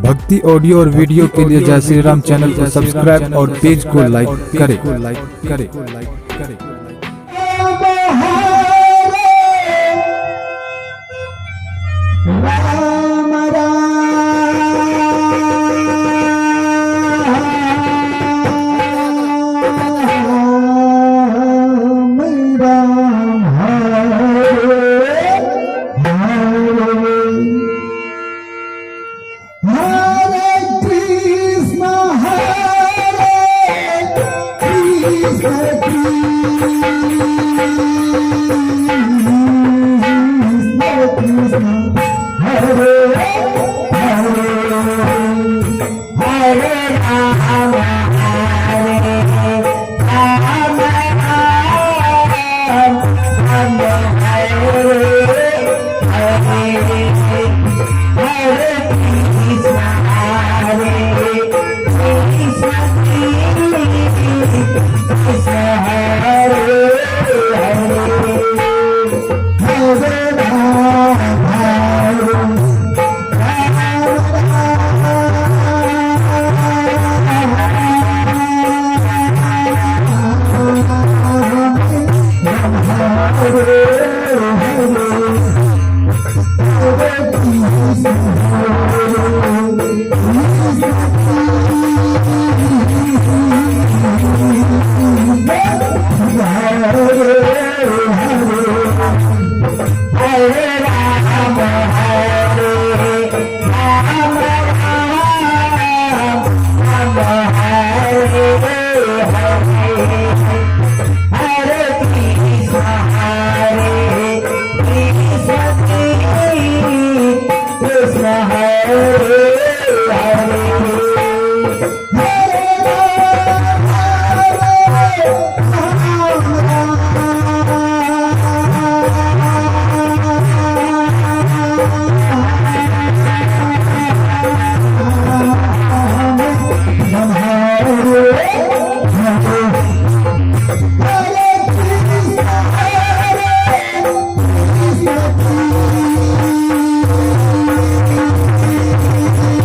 भक्ति ऑडियो और वीडियो के लिए जय श्री राम चैनल को सब्सक्राइब और पेज को लाइक करें। लाइक करें। राम राम राम हरे हरे हरे कृष्ण हरे कृष्ण कृष्ण कृष्ण हरे हरे हरे राम हरे राम राम राम हरे हरे हरे कृष्ण हरे कृष्ण कृष्ण हरे हरे हरे राम हरे हरे राम हरे राम राम राम हरे हरे हरे कृष्ण हरे कृष्ण कृष्ण हरे हरे हरे राम हरे राम हरे हरे हरे कृष्ण हरे कृष्ण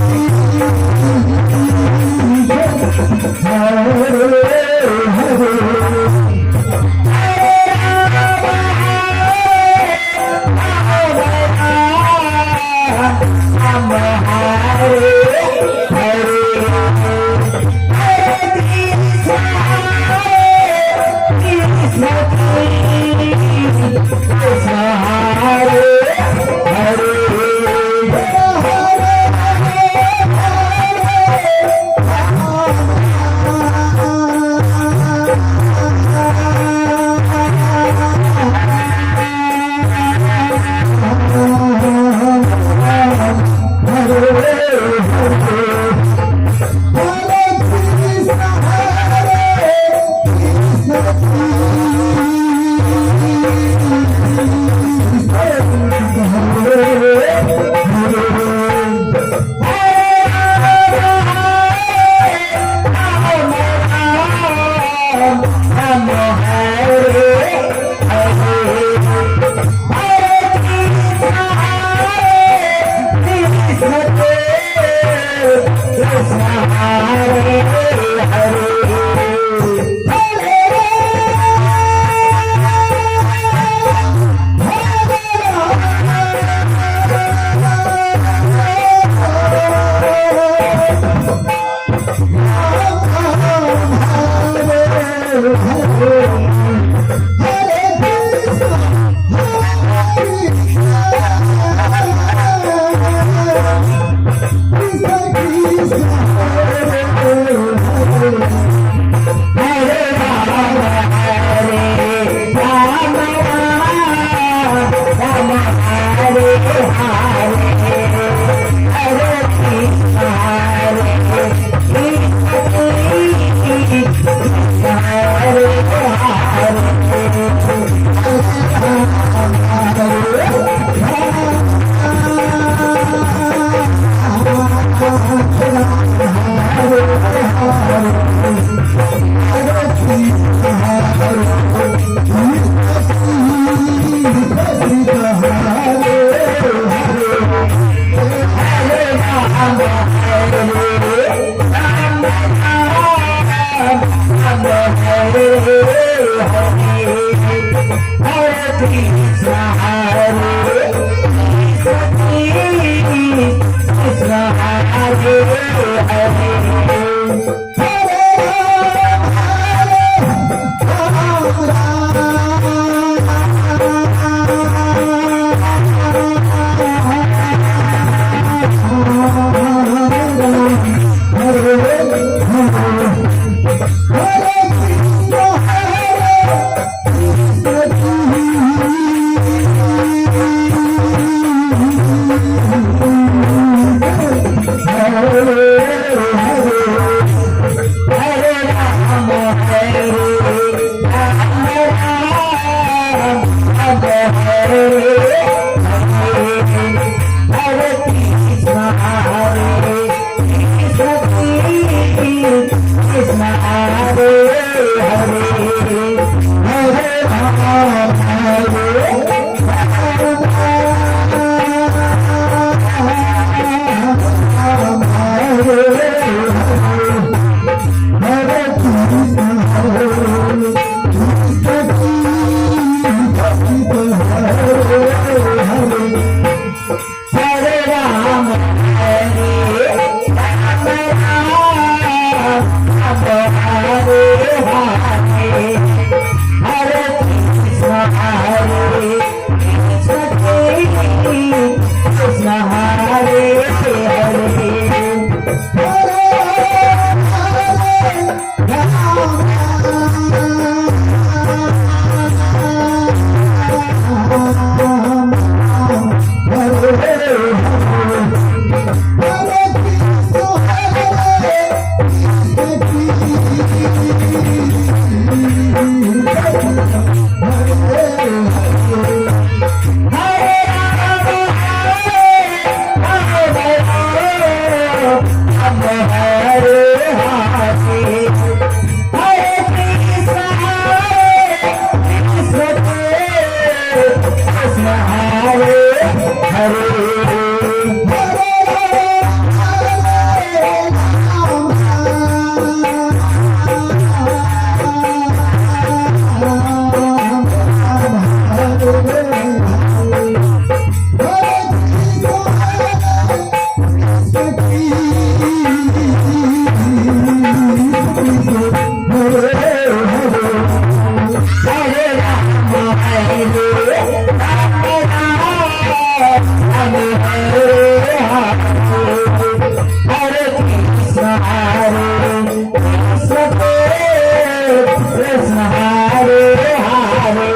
कृष्ण हरे कृष्ण हरे हरे हरे राम हरे राम हरे राम राम हरे हरे हरे कृष्ण हरे कृष्ण कृष्ण हरे हरे हरे राम हरे राम हरे हरे कृष्ण हरे कृष्ण हरे हरे हरे राम हरे राम राम हरे हरे हरे कृष्ण हरे कृष्ण कृष्ण हरे हरे हरे राम हरे राम हरे हरे हरे कृष्ण हरे कृष्ण कृष्ण हरे हरे हरे राम हरे राम राम हरे हरे हरे कृष्ण हरे कृष्ण कृष्ण हरे हरे हरे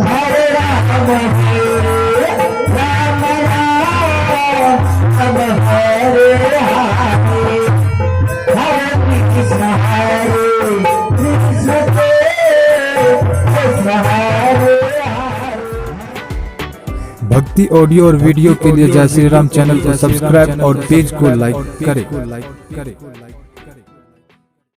हरे राम हरे राम राम हरे हरे हरे कृष्ण हरे कृष्ण कृष्ण हरे हरे। भक्ति ऑडियो और वीडियो के लिए जय श्री राम चैनल को सब्सक्राइब और पेज को लाइक करें।